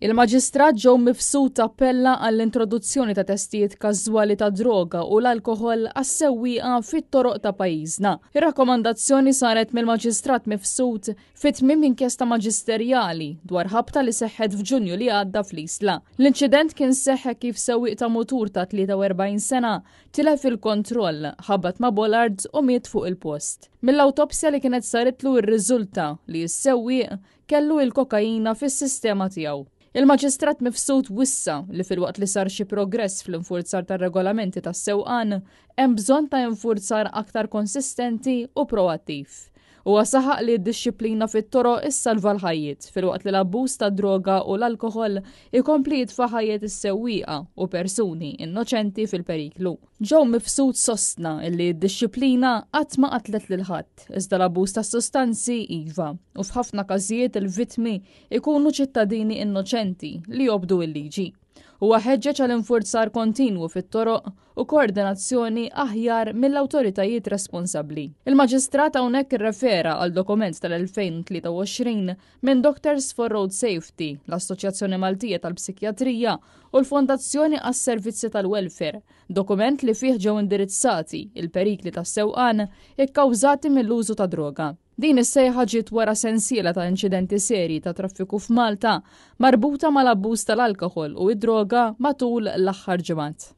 Il-Maġistrat Joe Mifsud appella għall-introduzzjoni ta' testijiet każwali ta' droga u l-alkoħol għas-sewwieqa fit-toroq ta' pajjiżna. Ir-rakkomandazzjoni saret mill-Maġistrat Mifsud fi tmiem inkjesta maġisterjali dwar ħabta li seħħet f'Ġunju li għadda fl-Isla. L-inċident kien seħħ kif sewwieq ta' mutur ta' 43 sena tilef il-kontroll, ħabat ma' bollard u miet fuq il-post. Mill-awtopsja li kienet saritlu rriżulta li s-sewwieq kellu il-kokaina fis-sistema tiegħu. Il-Maġistrat Mifsud wissa li filwaqt li sar xi progress fl-infurzar tar-regolamenti tas-sewqan, hemm bżonn ta' infurzar aktar konsistenti u proattiv. Huwa saħaq li d-dixxiplina fit-toroq issalva l-ħajjiet, filwaqt li l-abbuż tad-droga u l-alkoħol ikompli jitfa' ħajjet is-sewwieqa u persuni innoċenti fil-periklu. Joe Mifsud sostna li d-dixxiplina qatt ma qatlet lil ħadd, iżda l-abbuż tas-sustanzi iva, u f'ħafna każijiet il-vittmi ikunu ċittadini innoċenti li jobdu l-liġi. Huwa ħeġġeġ għal infurzar kontinwu fit-toroq u koordinazzjoni aħjar mill-awtoritajiet responsabbli. Il-Maġistrat hawnhekk irrefera għal dokument tal-2023 minn Doctors for Road Safety, l-Assoċjazzjoni Maltija tal-Psikjatrija u l-Fondazzjoni għas-Servizzi tal-Welfare, dokument li fih ġew indirizzati il-perikli tas-sewqan ikkawżati mill-użu ta' droga. Din is-sejħa ġiet wara sensiela ta' inċidenti serji ta' traffiku f'Malta marbuta mal-abbuż tal-alkoħol u id-droga matul l-aħħar ġimgħat.